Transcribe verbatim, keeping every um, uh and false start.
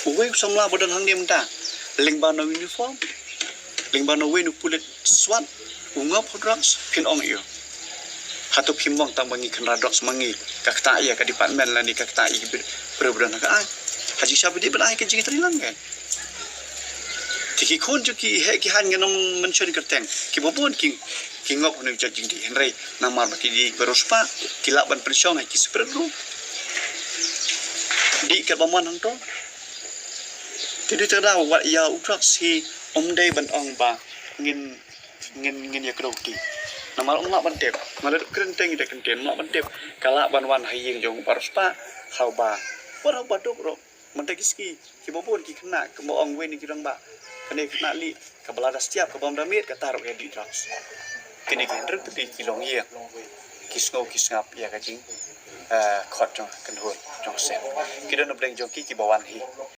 Uwei u samla ba don hangne mynta, lyngba na uniform, lyngba na uwei na u pulit SWAT, u ngop ha drugs, phin ong ïa u. Hato phim ong tang ba ngi kynrad drugs ma ngi, ka ktah ïa ka department lane ka ktah ïa ki briew ba don ha ka aiñ. Ha jingshisha ba dei ban ai ka jingïatreilang ka. Te ki khun jong ki heh ki haiñ, ngan ym mention kyrteng, kiba bun ki, ki ngop ha une u jait jingdih, hynrei namar ba ki dei kiba riewspah, ki lah ban pynshong ha ki separate room. Dih katba mon hangto. Te dei tang da wat ïa u drugs hi, ym dei ban ong ba ngin, ngin, ngin ïa kdew kti. Namar ym lah ban tip. Nga la dep kren te ngi da kynten, ym lah ban tip. Ka lah ban wan ha ïing jong uba riewspah, ha uba, wat ha uba duk ruh. Mynta ki sngi, kiba bun ki khynnah, kumba ong uwei na ki rangbah, kane ka khynnah lieh, kaba lada stiap, kaba ym da miet, kata ruh ka dih drugs. Kine ki hynriew tylli ki longïing, ki sngew ki sngap ïa ka jing, eh, khot jong ka kynhun jong ka seng. Ki don na pdeng jong ki kiba wan hi.